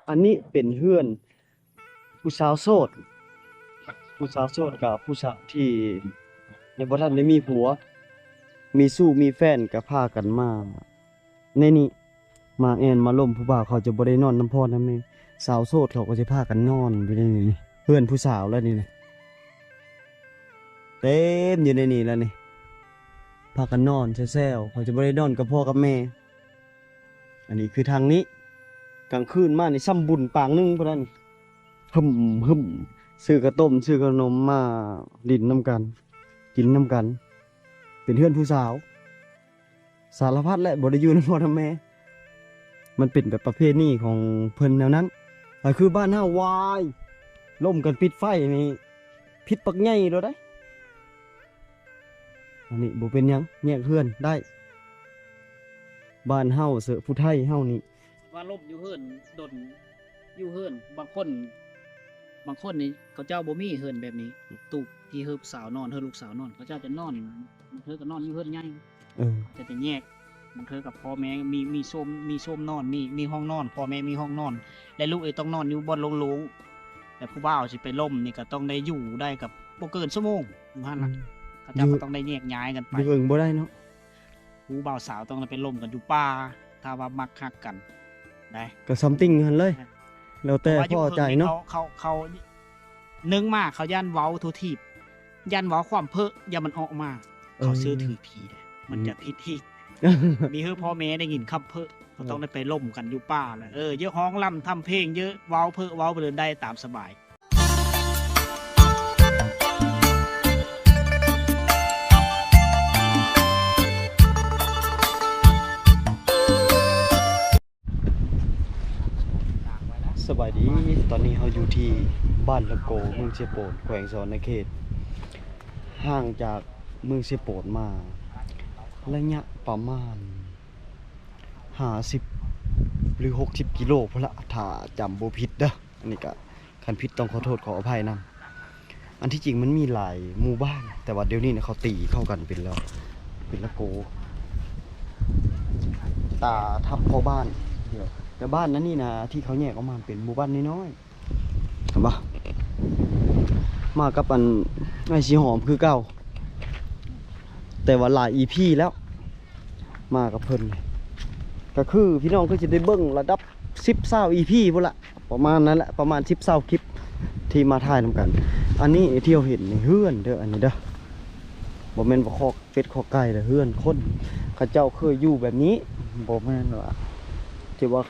ອັນນີ້ເປັນເຮືອນຜູ້ສາວໂສດ ຜູ້ສາວໂສດກັບຜູ້ສາວທີ່ຍັງບໍ່ທັນໄດ້ມີຜົວ ມີຊູ້ມີແຟນກໍພາກັນມາໃນນີ້ ມາແອ່ນມາລົມ ຜູ້ບ່າວເຂົາຈະບໍ່ໄດ້ນອນນຳພໍ່ນຳແມ່ ສາວໂສດເຂົາກໍຈະພາກັນນອນຢູ່ໃນນີ້ ເຮືອນຜູ້ສາວແລ້ວນີ້ນະ ເຕັມຢູ່ໃນນີ້ແລ້ວນີ້ ພາກັນນອນແຊວໆ ເຂົາຈະບໍ່ໄດ້ນອນກັບພໍ່ກັບແມ່. ອັນນີ້ຄືທາງນີ້ ກາງຄືນມານີ້ຊ່ຳບຸນປາງໜຶ່ງພຸ້ນນະນີ້ ຫຶມໆ ຊື້ເຂົ້າຕົ້ມຊື້ຂະໜົມມາຫຼິ້ນນຳກັນ ກິນນຳກັນ ເປັນເຮືອນຜູ້ສາວ ສາລະພັດແຫຼະ ບໍ່ໄດ້ຢູ່ນຳພໍ່ນຳແມ່ ມັນເປັນແບບປະເພນີຂອງເພິ່ນແນວນັ້ນ ກໍຄືບ້ານເຮົາ ວາຍ ລົມກັນປິດໄຟນີ້ ຜິດບັກໃຫຍ່ໂລດໃດ໋ ອັນນີ້ບໍ່ເປັນຫຍັງ ແຍກເຮືອນໄດ້ ບ້ານເຮົາເສີ ຜູ້ໄທເຮົານີ້ ວ່າລົມຢູ່ເຮືອນດົນ ຢູ່ເຮືອນ ບາງຄົນ ບາງຄົນນີ້ເຂົາເຈົ້າບໍ່ມີເຮືອນແບບນີ້ ຕູບທີ່ເຮືອນສາວນອນ ເຮືອນລູກສາວນອນ ເຂົາເຈົ້າຈະນອນ ບາງເທື່ອກໍນອນຢູ່ເຮືອນໃຫຍ່ ເອີ ຈະໄປແຍກ ບາງເທື່ອກັບພໍ່ແມ່ມີ ມີໂຊນ ມີໂຊນນອນ ມີ ມີຫ້ອງນອນ ພໍ່ແມ່ມີຫ້ອງນອນ ແລະ ລູກເອງຕ້ອງນອນຢູ່ບ່ອນໂລ່ງໆ ແລະ ຜູ້ບ່າວຊິໄປລົມນີ້ກໍຕ້ອງໄດ້ຢູ່ໄດ້ກັບບໍ່ເກີນຊົ່ວໂມງ ຢູ່ຫັ້ນລະ ອືມ ເຂົາເຈົ້າກໍຕ້ອງໄດ້ແຍກຍ້າຍກັນໄປ ຢູ່ເຫິງບໍ່ໄດ້ເນາະ ຜູ້ບ່າວສາວຕ້ອງໄດ້ໄປລົມກັນຢູ່ປ່າ ຖ້າວ່າມັກຮັກກັນໄດ໋ ກໍ something ຫັ້ນເລີຍ ແລ້ວແຕ່ພໍໃຈເນາະ ເຂົາ ເຂົາ ໜຶ່ງມາເຂົາຢ້ານເວົ້າທົ່ວທີບ ຢ້ານເວົ້າຄວາມເພີ້ ຢ້ານມັນອອກມາ ເຂົາເຊື່ອຖືຜີເດ້ ມັນຈະຜິດອີກ ມີເຮີພໍ່ແມ່ໄດ້ຍິນຄຳເພີ້ ກໍຕ້ອງໄດ້ໄປລົມກັນຢູ່ປ່າແຫຼະ ເອີ ເຢີ້ຮ້ອງລຳທຳເພງ ເຢີ້ເວົ້າເພີ້ເວົ້າໄປເລີຍ ໄດ້ຕາມສະບາຍ. ສະບາຍດີ ຕອນນີ້ເຮົາຢູ່ທີ່ບ້ານລະໂກ ເມືອງເຊໂປນ ແຂວງສະຫວັນນະເຂດ ຫ່າງຈາກເມືອງເຊໂປນມາໄລຍະປະມານຫ້າສິບ ຫຼື ຫົກສິບກິໂລພຸ້ນລະ ຖ້າຈຳບໍ່ຜິດເດີ ອັນນີ້ກະ ຄັນຜິດຕ້ອງຂໍໂທດຂໍອະໄພນຳ. ອັນທີ່ຈິງມັນມີຫຼາຍໝູ່ບ້ານ ແຕ່ວ່າດຽວນີ້ນະເຂົາຕີເຂົ້າກັນເປັນລະ ເປັນລະໂກ ຕາທັບພໍ່ບ້ານດຽວ. ແຕ່ບ້ານອັນນີ້ນະ ທີ່ເຂົາແຍກອອກມາເປັນໝູ່ບ້ານນ້ອຍໆ ເຫັນບໍ່? ມາກັບອັນອ້າຍສີຫອມຄືເກົ່າ ແຕ່ວ່າຫຼາຍອີພີແລ້ວ ມາກັບເພິ່ນ ກໍຄືພີ່ນ້ອງຄືຊິໄດ້ເບິ່ງລະດັບສິບຊາວອີພີພຸ້ນລະ ປະມານນັ້ນແຫຼະ ປະມານສິບຊາວຄລິບທີ່ມາຖ່າຍນຳກັນ. ອັນນີ້ທີ່ເຮົາເຫັນນີ້ເຮືອນເດີ ອັນນີ້ເດີ ບໍ່ແມ່ນວ່າຄອກເປັດຄອກໄກ່ເດີ ເຮືອນຄົນ ເຂົາເຈົ້າເຄີຍຢູ່ແບບນີ້ ບໍ່ແມ່ນວ່າ ທີ່ວ່າ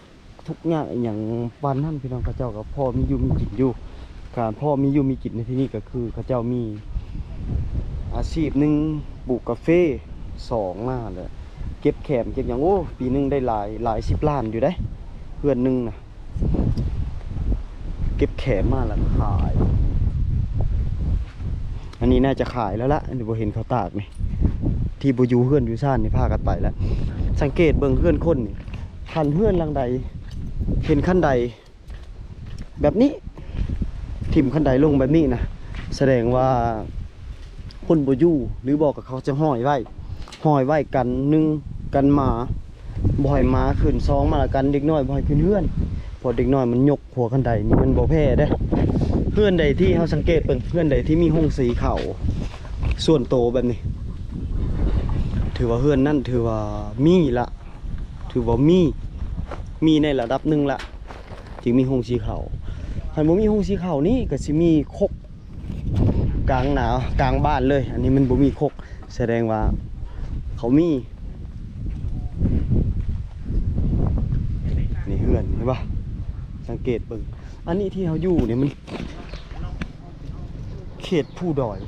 ທຸກຍາກອີ່ຫຍັງປານນັ້ນ ພີ່ນ້ອງ ເຂົາເຈົ້າກໍພໍມີຢູ່ມີກິນຢູ່. ການພໍມີຢູ່ມີກິນໃນທີ່ນີ້ກໍຄືເຂົາເຈົ້າມີອາຊີບ ໜຶ່ງ ປູກກາເຟ ສອງ ມາແລ້ວເກັບແຂມເກັບຫຍັງ ໂອ້ ປີໜຶ່ງໄດ້ຫຼາຍ ຫຼາຍສິບລ້ານຢູ່ເດ້ ເຮືອນໜຶ່ງນະ ເກັບແຂມມາແລ້ວຂາຍ. ອັນນີ້ໜ້າຈະຂາຍແລ້ວລະ ອັນນີ້ບໍ່ເຫັນເຂົາຕາກນີ້ ທີ່ບໍ່ຢູ່ເຮືອນຢູ່ຊານນີ້ ພາກັນໄປແລ້ວ. ສັງເກດເບິ່ງເຮືອນຄົນນີ້ ຄັນເຮືອນຫຼັງໃດ ເຫັນຄັນໃດແບບນີ້ ຖິ້ມຄັນໃດລົງແບບນີ້ນະ ສະແດງວ່າຄົນບໍ່ຢູ່ ຫຼືບໍ່ກໍເຂົາຈະຫ້ອຍໄວ້ ຫ້ອຍໄວ້ກັນ ໜຶ່ງ ກັນໝາ ບໍ່ໃຫ້ໝາຂຶ້ນ ສອງ ມາລະກັນເດັກນ້ອຍບໍ່ໃຫ້ຂຶ້ນເຮືອນ ເພາະເດັກນ້ອຍມັນຍົກ ຫົວຄັນໄດນີ້ມັນບໍ່ແພ້ເດ້. ເຮືອນໃດທີ່ເຮົາສັງເກດເບິ່ງ ເຮືອນໃດທີ່ມີໂຮງສີເຂົ້າສ່ວນໂຕແບບນີ້ ຖືວ່າເຮືອນນັ້ນຖືວ່າມີລະ ຖືວ່າມີ ມີໃນລະດັບໜຶ່ງລະ ຈຶ່ງມີໂຮງສີເຂົ້າ. ຄັນບໍ່ມີໂຮງສີເຂົ້ານີ້ກໍຊິມີຄົກກາງໜາ ກາງບ້ານເລີຍ ອັນນີ້ມັນບໍ່ມີຄົກ ສະແດງວ່າເຂົາມີ ນີ້ເຮືອນ ເຫັນບໍ່? ສັງເກດເບິ່ງ ອັນນີ້ທີ່ເຮົາຢູ່ນີ້ມັນເຂດພູດອຍ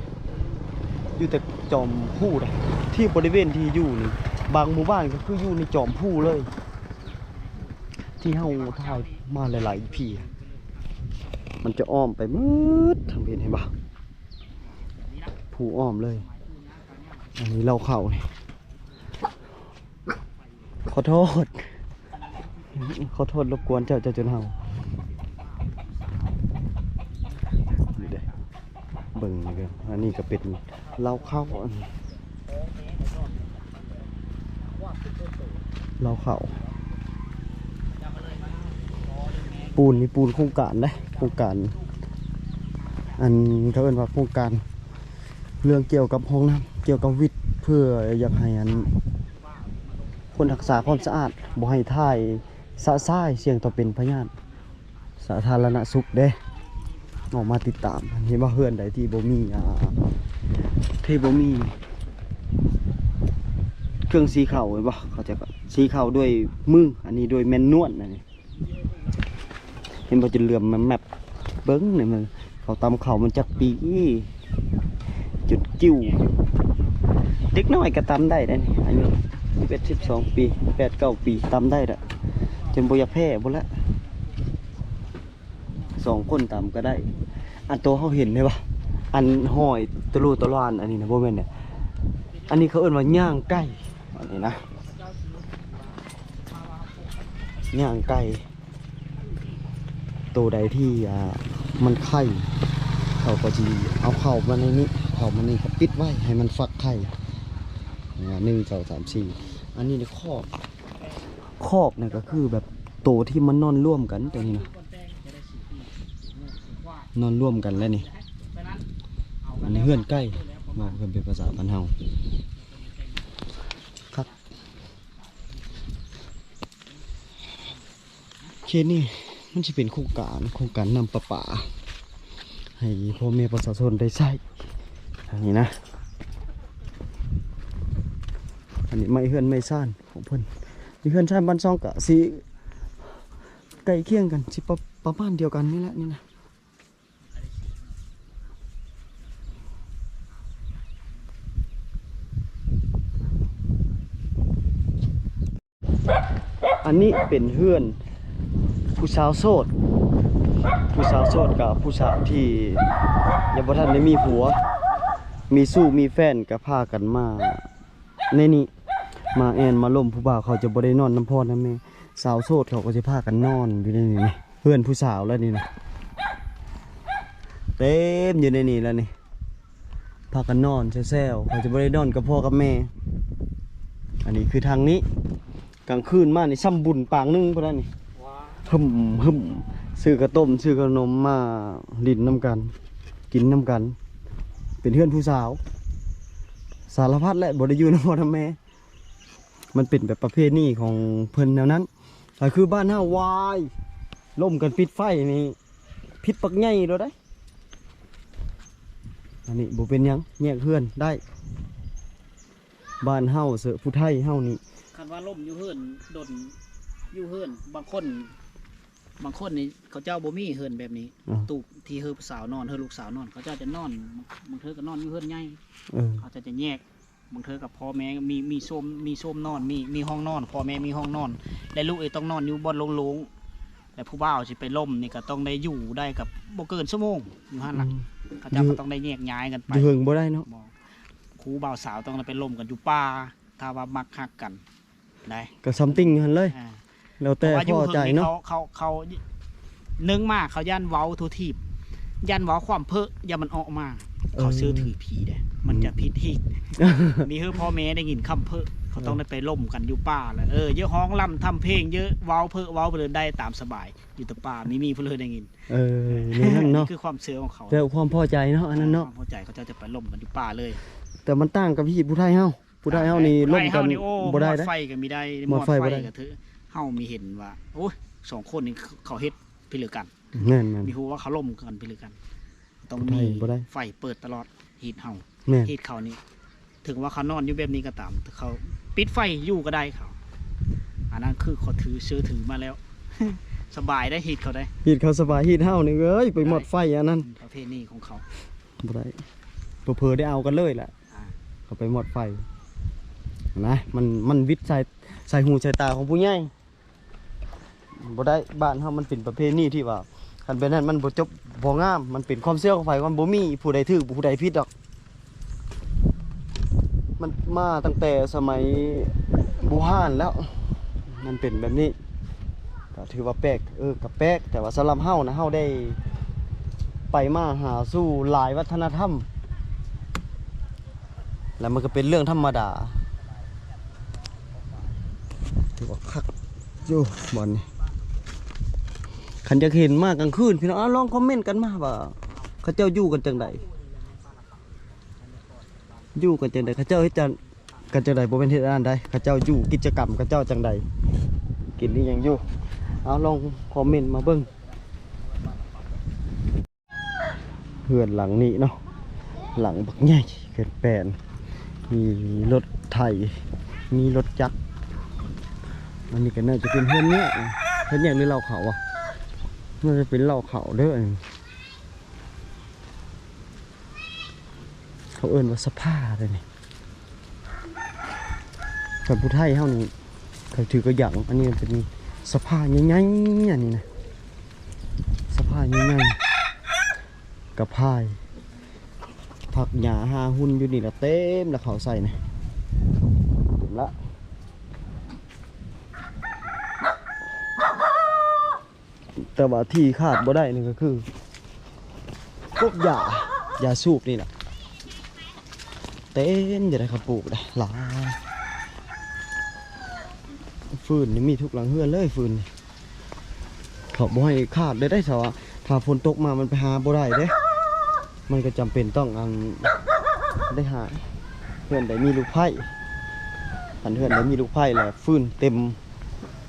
ຢູ່ແຕ່ຈອມພູເດ້ ທີ່ບໍລິເວນທີ່ຢູ່ນີ້ ບາງໝູ່ບ້ານກໍຄືຢູ່ໃນຈອມພູເລີຍ ທີ່ເຮົາຖ່າຍມາຫຼາຍໆອີພີ ມັນຈະອ້ອມໄປໝົດທັງເປັນ ເຫັນບໍ່? ພູອ້ອມເລີຍ. ອັນນີ້ເລົ່າເຂົ້ານີ້ ຂໍໂທດ ຂໍໂທດລົບກວນເຈົ້າ ເຈົ້າຈົນເຮົາ ນີ້ເດ້ ເບິ່ງນີ້ເດີ ອັນນີ້ກໍເປັນເລົ້າເຂົ້າ ອັນນີ້ເລົ້າເຂົ້າ ເລົ້າເຂົ້າ ປູນນີ້ປູນໂຄງການເດ້ ໂຄງການ ອັນ ເຂົາເອີ້ນວ່າໂຄງການເລື່ອງກ່ຽວກັບຫ້ອງນ້ຳ ກ່ຽວກັບວິດ ເພື່ອຢາກໃຫ້ອັນ ຄົນຮັກສາຄວາມສະອາດ ບໍ່ໃຫ້ຖ່າຍຊະຊາຍ ສ່ຽງຕໍ່ເປັນພະຍາດ ສາທາລະນະສຸກເດ້ ອອກມາຕິດຕາມ ເຫັນວ່າເຮືອນໃດທີ່ບໍ່ມີ ອ່າ ທີ່ບໍ່ມີເຄື່ອງສີເຂົ້າ ເຫັນບໍ່ ເຂົາຈະສີເຂົ້າດ້ວຍມື ອັນນີ້ດ້ວຍແມນນວນ ອັນນີ້ ເຫັນບໍ່ ຈົນເຫຼືອມແມັບໆ ເບິ່ງນີ້ ມັນ ເຂົາຕຳເຂົ້າມັນຈັກປີ ຈົນກິ່ວ ເດັກນ້ອຍກໍຕຳໄດ້ເດ້ນີ້ ອາຍຸສິບເອັດ ສິບສອງປີ ແປດ ເກົ້າປີ ຕຳໄດ້ລະ ຈົນບໍ່ຢາກແພ້ພຸ້ນລະ ສອງຄົນຕຳກໍໄດ້ ອັນໂຕເຮົາເຫັນເດ້ວ່າ ອັນຫ້ອຍຕະຫຼູຕະຫຼວນ ອັນນີ້ນະ ບໍ່ແມ່ນເດ້ ອັນນີ້ເຂົາເອີ້ນວ່າຍ່າງໄກ່ ອັນນີ້ນະ ຍ່າງໄກ່ ໂຕໃດທີ່ ອ່າ ມັນໄຂ່ ເຂົາກໍຊິເອົາເຂົ້າມາໃນນີ້ ເຂົ້າມານີ້ກໍປິດໄວ້ໃຫ້ມັນຟັກໄຂ່ ອ່າ ໜຶ່ງ ສອງ ສາມ ສີ່ ອັນນີ້ນະ ຄອກ ຄອກນີ້ກໍຄືແບບໂຕທີ່ມັນນອນລວມກັນ ໂຕນີ້ນະ ນອນລວມກັນແລ້ວນີ້ ອັນນີ້ເຮືອນໄກ່ ເວົ້າກັນເປັນພາສາບ້ານເຮົາ ຄັກ. ເຂດນີ້ມັນຊິເປັນໂຄງການ ໂຄງການນ້ຳປະປາ ໃຫ້ພໍ່ແມ່ປະຊາຊົນໄດ້ໃຊ້ ອັນນີ້ນະ ອັນນີ້ໄມ້ເຮືອນໄມ້ຊານຂອງເພິ່ນ ນີ້ເຮືອນຊານບ້ານຊ່ອງກະຊິໃກ້ຄຽງກັນ ຊິປະ ປະມານດຽວກັນນີ້ແຫຼະ ນີ້ນະ. ອັນນີ້ເປັນເຮືອນຜູ້ສາວໂສດ ຜູ້ສາວໂສດກັບຜູ້ສາວທີ່ຍັງບໍ່ທັນໄດ້ມີຜົວ ມີຊູ້ມີແຟນກໍພາກັນມາ ໃນນີ້ ມາແອ່ນມາລົມ ຜູ້ບ່າວເຂົາຈະບໍ່ໄດ້ນອນນຳພໍ່ນຳແມ່ ສາວໂສດເຂົາກໍຈະພາກັນນອນຢູ່ໃນນີ້ ເຮືອນຜູ້ສາວແລ້ວນີ້ນະ ເຕັມຢູ່ໃນນີ້ແລ້ວນີ້ ພາກັນນອນແຊວໆ ເຂົາຈະບໍ່ໄດ້ນອນກັບພໍ່ກັບແມ່ ອັນນີ້ຄືທາງນີ້ ກາງຄືນມານີ້ຊ່ຳບຸນປາງໜຶ່ງພຸ້ນນະນີ້ ຫຶ້ມໆ ຊື້ເຂົ້າຕົ້ມ ຊື້ເຂົ້າໜົມມາຫຼິ້ນນຳກັນ ກິນນຳກັນ ເປັນເຮືອນຜູ້ສາວ ສາລະພັດແຫຼະ ບໍ່ໄດ້ຢູ່ນຳພໍ່ນຳແມ່ ມັນເປັນແບບປະເພນີຂອງເພິ່ນແນວນັ້ນ ກໍຄືບ້ານເຮົາ ວາຍ ລົມກັນປິດໄຟນີ້ ຜິດບັກໃຫຍ່ໂລດເດ້ ອັນນີ້ບໍ່ເປັນຫຍັງ ແຍກເຮືອນໄດ້ ບ້ານເຮົາເສີ ຜູ້ໄທເຮົານີ້ ຄັນວ່າລົມຢູ່ເຮືອນດົນ ຢູ່ເຮືອນ ບາງຄົນ ບາງຄົນນີ້ເຂົາເຈົ້າບໍ່ມີເຮືອນແບບນີ້ ອ່າ ຕູບທີ່ເຮືອນຜູ້ສາວນອນ ເຮືອນລູກສາວນອນ ເຂົາເຈົ້າຈະນອນ ບາງເທື່ອກໍນອນຢູ່ເຮືອນໃຫຍ່ ເອີ ເຂົາເຈົ້າຈະແຍກ ບາງເທື່ອກໍພໍ່ແມ່ມີ ມີໂຊມ ມີໂຊມນອນ ມີ ມີຫ້ອງນອນ ພໍ່ແມ່ມີຫ້ອງນອນ ແລະ ລູກເອງຕ້ອງນອນຢູ່ບ່ອນໂລ່ງໆ ແລະ ຜູ້ບ່າວຊິໄປລົມນີ້ກໍຕ້ອງໄດ້ຢູ່ໄດ້ກັບບໍ່ເກີນຊົ່ວໂມງ ຢູ່ຫັ້ນລະ ອືມ ເຂົາເຈົ້າກໍຕ້ອງໄດ້ແຍກຍ້າຍກັນໄປ ຢູ່ເຫິງບໍ່ໄດ້ເນາະ ບໍ່ ຄູ່ບ່າວສາວຕ້ອງໄດ້ໄປລົມກັນຢູ່ປ່າ ຖ້າວ່າມັກຮັກກັນ ໄດ້ ກໍຊຳຕິງຢູ່ຫັ້ນເລີຍ ອ່າ ແລ້ວແຕ່ພໍໃຈເນາະ ເຂົາ ເຂົາ ເຂົາ ໜຶ່ງມາເຂົາຢ້ານເວົ້າທົ່ວທີບ ຢ້ານເວົ້າຄວາມເພີ້ ຢ້ານມັນອອກມາ ເອີ ເຂົາເຊື່ອຖືຜີເດ້ ມັນຈະຜິດອີກ ອືມ ມີເຮີພໍ່ແມ່ໄດ້ຍິນຄຳເພີ້ ເຂົາຕ້ອງ ເອີ ໄດ້ໄປລົມກັນຢູ່ປ່າແຫຼະ ເອີ ເຢີ້ຮ້ອງລຳທຳເພງ ເຢີ້ເວົ້າເພີ້ເວົ້າໄປເລີຍ ໄດ້ຕາມສະບາຍ ຢູ່ແຕ່ປ່າ ມີ ມີຜູ້ເລີຍໄດ້ຍິນ ເອີ ແນວນັ້ນເນາະ ຄືຄວາມເຊື່ອຂອງເຂົາ ແຕ່ຄວາມພໍໃຈເນາະ ອັນນັ້ນເນາະ ຄວາມພໍໃຈ ເຂົາເຈົ້າຈະໄປລົມກັນຢູ່ປ່າເລີຍ ແຕ່ມັນຕ່າງກັບຮີດຜູ້ໄທເຮົາ ຜູ້ໄທເຮົານີ້ລົມກັນບໍ່ໄດ້ເດ້ ມອດໄຟກໍມີໄດ້ ມອດໄຟກໍຖື ເຮົາມີເຫັນວ່າ ໂອ້ຍ ສອງຄົນນີ້ເຂົາເຮັດພິລຶກັນ ແມ່ນໆ ມີຮູ້ວ່າເຂົາລົມກັນພິລຶກັນ ຕ້ອງມີໄຟເປີດຕະຫຼອດ ຮີດເຮົາ ແມ່ນ ຮີດເຂົານີ້ ເຖິງວ່າເຂົານອນຢູ່ແບບນີ້ກໍຕາມ ເຂົາປິດໄຟຢູ່ກໍໄດ້ເຂົາ ອັນນັ້ນຄືເຂົາຖື ເຊື່ອຖືມາແລ້ວ ສະບາຍໄດ້ ຮີດເຂົາໄດ້ ຮີດເຂົາສະບາຍ ຮີດເຮົານີ້ເອີຍ ໄປມອດໄຟອັນນັ້ນ ປະເພນີຂອງເຂົາ ບໍ່ໄດ້ ເຜີໆໄດ້ເອົາກັນເລີຍແຫຼະ ອ່າ ເຂົາໄປມອດໄຟນະ ມັນ ມັນວິດສາຍ ສາຍຫູສາຍຕາຂອງຜູ້ໃຫຍ່ ບໍ່ໄດ້ ບ້ານເຮົາມັນເປັນປະເພນີທີ່ວ່າ ຄັນແບບນັ້ນມັນບໍ່ຈົບບໍ່ງາມ ມັນເປັນຄວາມເຊື່ອຂອງໃຜ ມັນບໍ່ມີຜູ້ໃດຖືກຜູ້ໃດຜິດດອກ ມັນມາຕັ້ງແຕ່ສະໄໝບູຮານແລ້ວ ມັນເປັນແບບນີ້ ກໍຖືວ່າແປກ ເອີ ກໍແປກ ແຕ່ວ່າສຳລັບເຮົານະ ເຮົາໄດ້ໄປມາຫາສູ່ຫຼາຍວັດທະນະທຳ ແລ້ວມັນກໍເປັນເລື່ອງທຳມະດາ ຖືວ່າຄັກຢູ່ບ່ອນນີ້ ຄັນຢາກເຫັນມາກາງຄືນ ພີ່ນ້ອງ ເອົາ ລອງຄອມເມັນກັນມາວ່າ ເຂົາເຈົ້າຢູ່ກັນຈັ່ງໃດ ຢູ່ກັນຈັ່ງໃດ ເຂົາເຈົ້າເຮັດຈັງ ກັນຈັ່ງໃດ ບໍ່ແມ່ນເຮັດອັນນັ້ນໃດ ເຂົາເຈົ້າຢູ່ ກິດຈະກຳເຂົາເຈົ້າຈັ່ງໃດ ກິນອີ່ຫຍັງຢູ່ ເອົາ ລອງຄອມເມັນມາເບິ່ງ. ເຮືອນຫຼັງນີ້ເນາະ ຫຼັງບັກໃຫຍ່ເກີນແປນ ມີລົດໄຖ ມີລົດຈັກ ອັນນີ້ກໍໜ້າຈະເປັນເຮືອນແຍກ ເຮືອນແຍກ ຫຼືເລົ້າເຂົ້າວະ ໜ້າຈະເປັນເລົ້າເຂົ້າເດີ້ ອັນນີ້ ເຂົາເອີ້ນວ່າສະພາເດ້ນີ້ ຄັນຜູ້ໄທເຮົານີ້ ເຂົາຖືກະຫຍັງ ອັນນີ້ມັນເປັນສະພາໃຫຍ່ໆ ອັນນີ້ນະ ສະພາໃຫຍ່ໆ ກະພາຍ ຜັກຫຍ້າຫາຮຸ່ນຢູ່ນີ້ລະເຕັມລະ ເຂົາໃສ່ນະ ເຕັມລະ. ແຕ່ວ່າທີ່ຂາດບໍ່ໄດ້ນີ້ກໍຄື ກົກຢາ ຢາສູບນີ້ແຫຼະ ເຕັມຢູ່ໃນເຂົາປູກໄດ໋ ຫຼາຍ ຟືນນີ້ມີທຸກຫຼັງເຮືອນເລີຍ ຟືນນີ້ ເຂົາບໍ່ໃຫ້ຂາດເລີຍໄດ໋ ຖ້າວ່າ ຖ້າຝົນຕົກມາມັນໄປຫາບໍ່ໄດ້ເດ້ ມັນກໍຈຳເປັນຕ້ອງ ອັນ ໄດ້ຫາ ເຮືອນໃດມີລູກໃພ້ ຄັນເຮືອນໃດມີລູກໃພ້ແລ້ວ ຟືນເຕັມ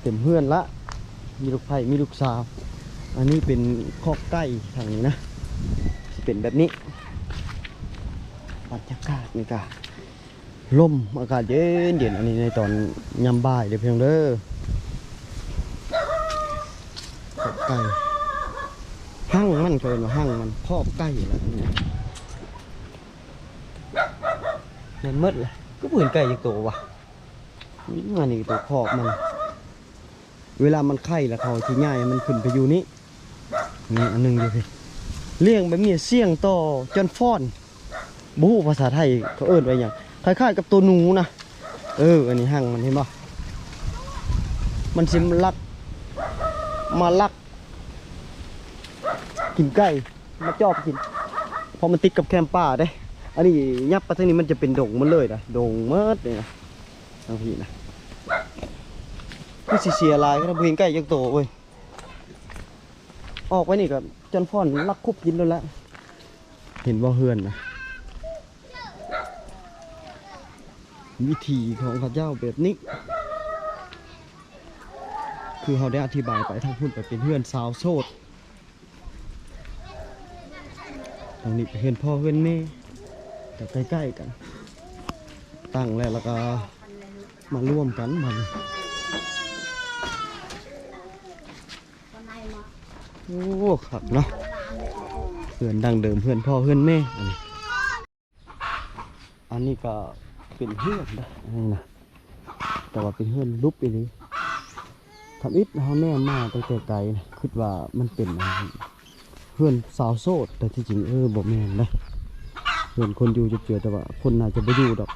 ເຕັມເຮືອນລະ ມີລູກໃພ້ ມີລູກສາວ ອັນນີ້ເປັນຄອກໄກ່ທາງນີ້ນະ ຊິເປັນແບບນີ້ ບັນຍາກາດນີ້ກະລົມ ອາກາດເຢັນໆ ອັນນີ້ໃນຕອນຍາມບ່າຍເດີ້ ພີ່ນ້ອງເດີ້ ຄອກໄກ່ ຮັງມັນ ເຂົາເອີ້ນວ່າຮັງມັນ ຄອກໄກ່ລະ ອັນນີ້ ແມ່ນໝົດລະ ຄືບໍ່ເຫັນໄກ່ຈັກໂຕວະ ອືມ ອັນນີ້ໂຕຄອກມັນ ເວລາມັນໄຂ່ລະ ເຂົາຊິຍ້າຍໃຫ້ມັນຂຶ້ນໄປຢູ່ນີ້ ນີ້ອັນໜຶ່ງຢູ່ພີ້ ລ້ຽງແບບນີ້ ສ່ຽງຕໍ່ຈົນຟ້ອນ ບໍ່ຮູ້ພາສາໄທເຂົາເອີ້ນວ່າຫຍັງ ຄ້າຍໆກັບໂຕໜູນະ ເອີ ອັນນີ້ຮັງມັນ ເຫັນບໍ່ ມັນຊິລັກ ມາລັກ ກິນໄກ່ ມາຈອບກິນ ເພາະມັນຕິດກັບແຄມປ່າເດ້ ອັນນີ້ຍັບໄປທາງນີ້ມັນຈະເປັນດົງໝົດເລີຍນະ ດົງໝົດນີ້ນະ ທາງພີ້ນະ ຄືຊິເສຍຫຼາຍ ຄັນບໍ່ເຫັນໄກ່ຈັກໂຕເວີຍ ອອກໄປນີ້ກໍຈົນຟ້ອນລັກຄຸບກິນໂລດແຫຼະ ເຫັນບໍ່ເຮືອນນະ ວິຖີຂອງເຂົາເຈົ້າແບບນີ້ ຄືເຮົາໄດ້ອະທິບາຍໄປທາງພຸ້ນ ໄປເປັນເຮືອນຊາວໂສດ ທາງນີ້ເປັນເຮືອນພໍ່ເຮືອນແມ່ ກໍໃກ້ໆກັນ ຕັ້ງແລ້ວ ແລ້ວກໍມາລວມກັນບັດນີ້ ໂອ້ ຄັກເນາະ ເຮືອນດັ້ງເດີມ ເຮືອນພໍ່ເຮືອນແມ່ ອັນນີ້ ອັນນີ້ກໍເປັນເຮືອນເດ້ ອັນນີ້ນະ ແຕ່ວ່າເປັນເຮືອນຫຼຸບອີ່ຫຼີ ທຳອິດເຮົາແນມມາຕັ້ງແຕ່ໄກນະ ຄິດວ່າມັນເປັນເຮືອນຊາວໂສດ ແຕ່ທີ່ຈິງ ເອີ ບໍ່ແມ່ນເດ້ ເຮືອນຄົນຢູ່ເຈື່ອ ແຕ່ວ່າຄົນໜ້າຈະບໍ່ຢູ່ດອກ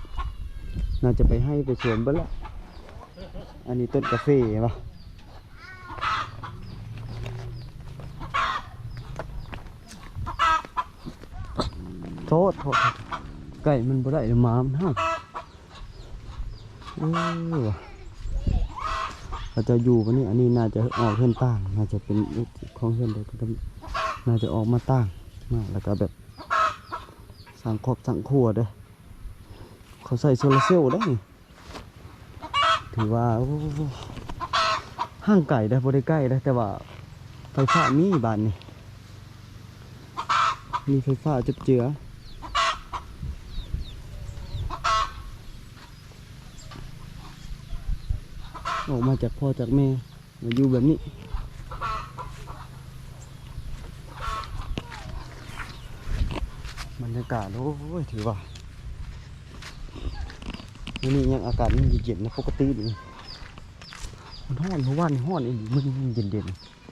ໜ້າຈະໄປໄຮ່ໄປສວນເບິດລະ ອັນນີ້ຕົ້ນກາເຟເຫັນບໍ່? ໂທດ ໂທດ ໄກ່ມັນບໍ່ໄດ້ ໝາມັນເຫົ່າ ເອີ ວ່າ ເຂົາເຈົ້າຢູ່ບັດນີ້ ອັນນີ້ໜ້າຈະອອກເຮືອນຕ່າງ ໜ້າຈະເປັນຂອງເຮືອນໃດກໍໄດ້ ໜ້າຈະອອກມາຕ່າງມາ ແລ້ວກໍແບບສ້າງຄອບສ້າງຄົວເດ້ ເຂົາໃຊ້ໂຊລາເຊວເດ້ນີ້. ຖືວ່າ ໂອ້ ຫ່າງໄກເດ້ ບໍ່ໄດ້ໃກ້ເດ້ ແຕ່ວ່າໄຟຟ້າມີ ບ້ານນີ້ມີໄຟຟ້າເຈັບເຈືອ ອອກມາຈາກພໍ່ຈາກແມ່ ມາຢູ່ແບບນີ້ ບັນຍາກາດ ໂອ້ຍ ຖືວ່າ ມື້ນີ້ຍັງອາກາດຍັງເຢັນໆນະ ປົກກະຕິນີ້ມັນຮ້ອນ ເມື່ອວານນີ້ຮ້ອນອີ່ຫຼີ ມື້ນີ້ເຢັນ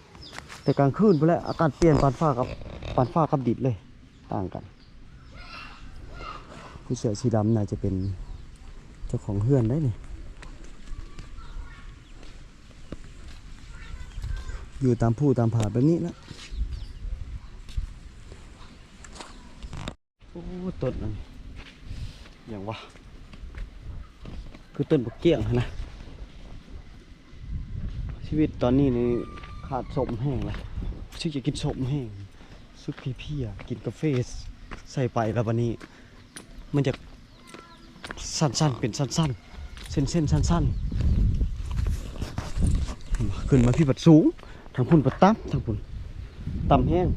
ໆ ແຕ່ກາງຄືນພຸ້ນແຫຼະ ອາກາດປ່ຽນປານຟ້າກັບ ປານຟ້າກັບດິນເລີຍ ຕ່າງກັນ ຜູ້ເສື້ອສີດຳໜ້າຈະເປັນເຈົ້າຂອງເຮືອນໄດ໋ນີ້ ຢູ່ຕາມພູຕາມຜາແບບນີ້ລະ. ໂອ້ ຕົ້ນອັນຫຍັງວະ ຄືຕົ້ນບັກກ້ຽງຫັ້ນນະ. ຊີວິດຕອນນີ້ນີ້ຂ ຂາດສົ້ມແຫ້ງລະ ຮູ້ສຶກຈະກິນສົ້ມແຫ້ງ ຮູ້ສຶກເພຍໆ ກິນກາເຟໃສ່ໄປລະ ບາດນີ້ມັນຈະສັ້ນໆ ເປັນສັ້ນໆ ເສັ້ນໆ ສັ້ນໆ ຂຶ້ນມາພີ້ບັດສູງ ທາງພຸ້ນບັດຕ່ຳ ທາງພຸ້ນຕ່ຳແຮງ.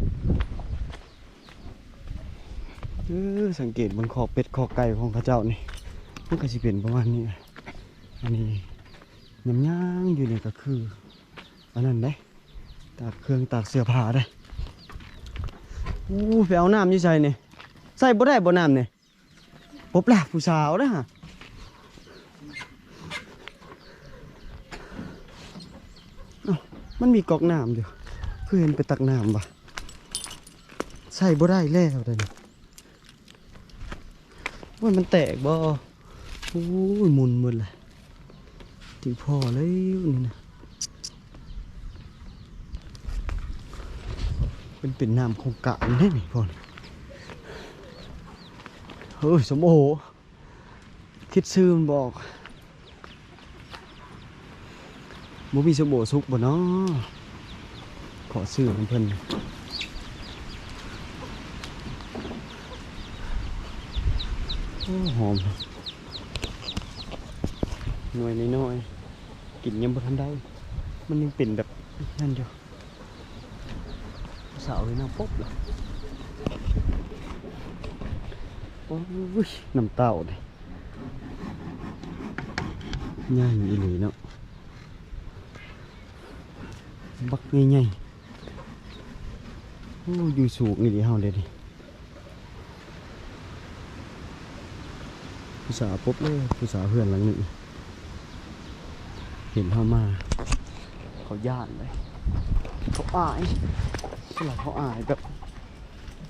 ເອີ ສັງເກດເບິ່ງຄອກເປັດຄອກໄກ່ຂອງເຂົາເຈົ້ານີ້ ມັນກໍຊິເປັນປະມານນີ້. ອັນນີ້ຍາມຍ່າງຢູ່ນີ້ກໍຄືອັນນັ້ນເດ້ ຕາກເຄື່ອງຕາກເສື້ອຜ້າເດ້. ໂອ້ ໄປເອົານ້ຳຢູ່ໃສນີ້? ໃຊ້ບໍ່ໄດ້ບໍ່ນ້ຳນີ້? ປົບລະຜູ້ສາວເດ້. ເອົ້າ ມັນມີກອກນ້ຳຢູ່ ຄືເຫັນໄປຕັກນ້ຳວະ? ໃຊ້ບໍ່ໄດ້ແລ້ວເດ້ນີ້. ໂອ້ຍ ມັນແຕກບໍ່? ໂອ້ຍ ໝຸ່ນໝົດລະ ຖືພໍແລ້ວນີ້ນະ. ເປັນ ເປັນນ້ຳໂຄງການເດ້ນີ້ ພໍ່ນີ້. ເຮີ້ຍ ສົ້ມໂອ ຄິດຊື່ມັນບໍ່ອອກ. ບໍ່ມີສົ້ມໂອສຸກບໍ່ນໍ? ຂໍຊື້ນຳເພິ່ນ. ໂອ້ ຫອມ ໜ່ວຍນ້ອຍໆ ກິນຍັງບໍ່ທັນໄດ້ ມັນຍັງເປັນແບບນັ້ນຢູ່. ສາວເຫັນເອົາປົບລະ ໂອ້ຍ ນ້ຳເຕົ້າເດ້ ໃຫຍ່ອີ່ຫຼີເນາະ ບັກໃຫຍ່ໆ. ໂອ້ ຢູ່ສູງອີ່ຫຼີເຮົາເດນີ້. ຜູ້ສາວປົບເລີຍ ຜູ້ສາວເຮືອນຫຼັງນີ້ ເຫັນເຮົາມາ ເຂົາຢ້ານເດ້ ເຂົາອາຍ ສ່ວນຫຼາຍເຂົາອາຍ ແບບ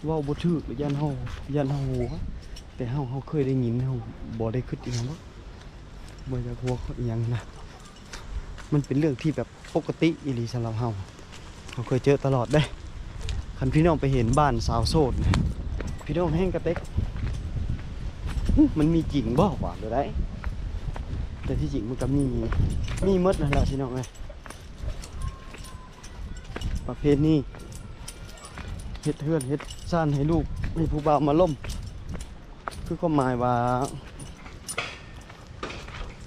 ເວົ້າບໍ່ຖືກ ຢ້ານເຮົາ ຢ້ານເຮົາຫົວ. ແຕ່ເຮົາ ເຮົາເຄີຍໄດ້ຍິນ ເຮົາບໍ່ໄດ້ຄິດອີ່ຫຍັງດອກ ບໍ່ຢາກຫົວເຂົາອີ່ຫຍັງນະ. ມັນເປັນເລື່ອງທີ່ແບບປົກກະຕິອີ່ຫຼີສຳລັບເຮົາ ເຮົາເຄີຍເຈີຕະຫຼອດເດ້. ຄັນພີ່ນ້ອງໄປເຫັນບ້ານສາວໂສດ ພີ່ນ້ອງແຮ່ງກະເຕັກ ຫຶ ມັນມີຈິງບໍ່ ວ່າແນວໃດ? ແຕ່ທີ່ຈິງມັນກະມີ ມີໝົດຫັ້ນແຫຼະພີ່ນ້ອງເອີຍ. ປະເພນີເຮັດເຮືອນເຮັດຊານໃຫ້ລູກ ໃຫ້ຜູ້ບ່າວມາລົມ ຄືຄວາມໝາຍວ່າ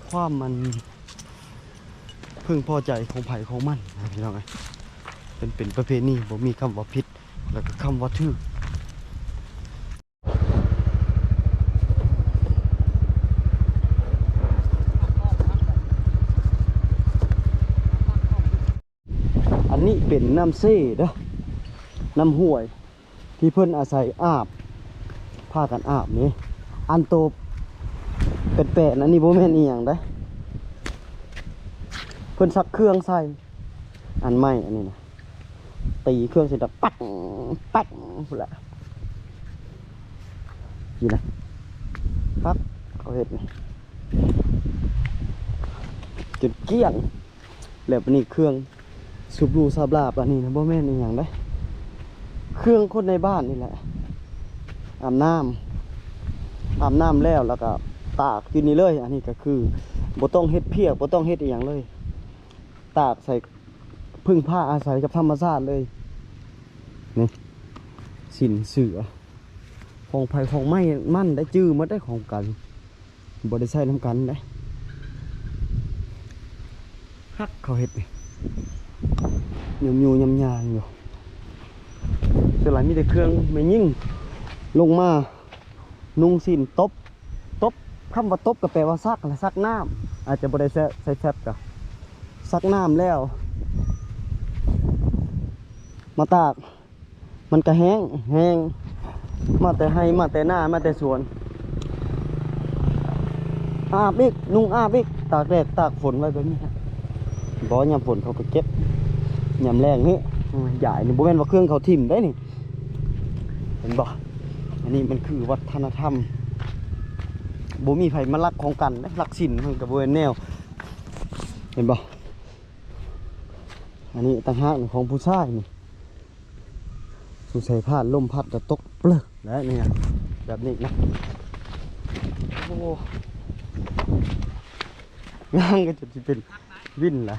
ຄວາມມັນເພິ່ງພໍໃຈຂອງໃຜຂອງມັນນະພີ່ນ້ອງເອີຍ. ເປັນ ເປັນປະເພນີ ບໍ່ມີຄຳວ່າຜິດ ແລ້ວກໍຄຳວ່າຖືກ. ອັນນີ້ເປັນນ້ຳເຊເດີ ນ້ຳຫ້ວຍ ທີ່ເພິ່ນອາໄສອາບ ພາກັນອາບນີ້. ອັນໂຕແປນໆ ອັນນີ້ບໍ່ແມ່ນອີ່ຫຍັງເດ້ ເພິ່ນຊັກເຄື່ອງໃສ່ ອັນໄມ້ອັນນີ້ນະ ຕີເຄື່ອງໃສ່ດັງປັກປັກພຸ້ນລະ ນີ້ນະ ຄັກ ເຂົາເຮັດນີ້ ຈົນກ້ຽງ. ແລ້ວບາດນີ້ເຄື່ອງສູບຫຼູສາບຫຼາບ ອັນນີ້ນະ ບໍ່ແມ່ນອີ່ຫຍັງເດ້ ເຄື່ອງຄົນໃນບ້ານນີ້ແຫຼະ ອາບນ້ຳ ອາບນ້ຳແລ້ວ ແລ້ວກໍຕາກຢູ່ນີ້ເລີຍ. ອັນນີ້ກໍຄືບໍ່ຕ້ອງເຮັດພຽກ ບໍ່ຕ້ອງເຮັດອີ່ຫຍັງເລີຍ ຕາກໃສ່ ເພິ່ງພາອາໄສກັບທຳມະຊາດເລີຍ. ນີ້ ສິ້ນເສື້ອ ຂອງໃຜຂອງໃໝ່ມັນໄດ້ ຈື່ໝົດໄດ້ຂອງກັນ ບໍ່ໄດ້ໃຊ້ນຳກັນເດ້. ຮັກເຂົາເຮັດນີ້ ຫຍຸ່ມຢູ່ຫຍ້ຳຍ່າງຢູ່. ສ່ວນຫຼາຍມີແຕ່ເຄື່ອງແມ່ຍິງລົງມາ ນຸ່ງສິ້ນ ຕົບ ຕົບ ຄຳວ່າຕົບກໍແປວ່າຊັກຫັ້ນແຫຼະ ຊັກນ້ຳ ອາດຈະບໍ່ໄດ້ໃຊ້ ໃຊ້ແຟບ ກໍຊັກນ້ຳແລ້ວ ມາຕາກ ມັນກະແຫ້ງ ແຫ້ງ ມາແຕ່ໄຮ່ ມາແຕ່ນາ ມາແຕ່ສວນ ອາບອີກ ນຸ່ງອາບອີກ ຕາກແດດຕາກຝົນໄວ້ແບບນີ້. ບໍ່ ຍາມຝົນເຂົາກໍເກັບ ຍາມແລ້ງນີ້ ໂອ້ຍ ຢາຍນີ້ ບໍ່ແມ່ນວ່າເຄື່ອງເຂົາຖິ້ມໄດ໋ນີ້ ເຫັນບໍ່? ອັນນີ້ມັນຄືວັດທະນະທຳ ບໍ່ມີໃຜມາລັກຂອງກັນເດ້ ລັກສິນມັນກໍບໍ່ແມ່ນແນວ ເຫັນບໍ່? ອັນນີ້ຕ່າງຫາກຂອງຜູ້ຊາຍນີ້ ສົງໄສພາດລົມພັດແລ້ວຕົກເປິກແລ້ວນີ້ ແບບນີ້ນະ. ໂອ້ ຍ່າງກໍຈົນຊິເປັນວິນລະ.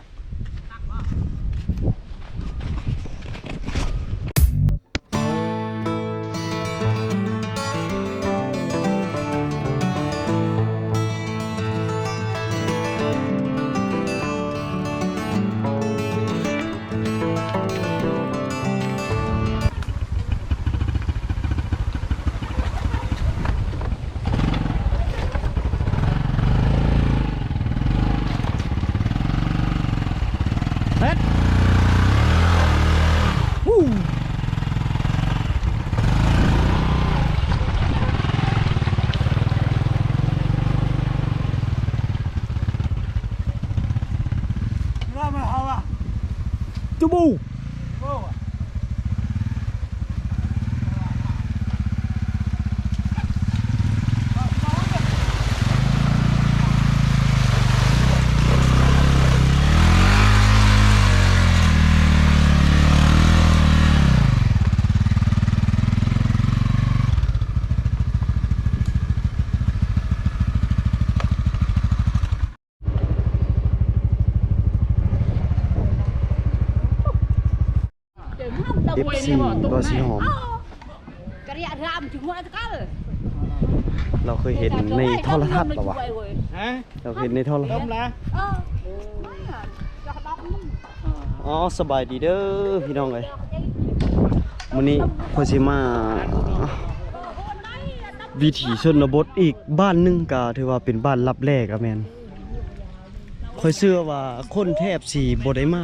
ເອັຟຊີ ບ່າວສີຫອມ ລາວເຄີຍເຫັນໃນໂທລະທັດລະວະ? ຮະ? ລາວເຫັນໃນໂທລະທັດ. ອໍ ສະບາຍດີເດີພີ່ນ້ອງເອີຍ, ມື້ນີ້ຂ້ອຍຊິມາວິຖີຊົນນະບົດອີກບ້ານໜຶ່ງ, ກະຖືວ່າເປັນບ້ານລັບແລກະແມ່ນ. ຂ້ອຍເຊື່ອວ່າຄົນແທບຊິບໍ່ໄດ້ມາ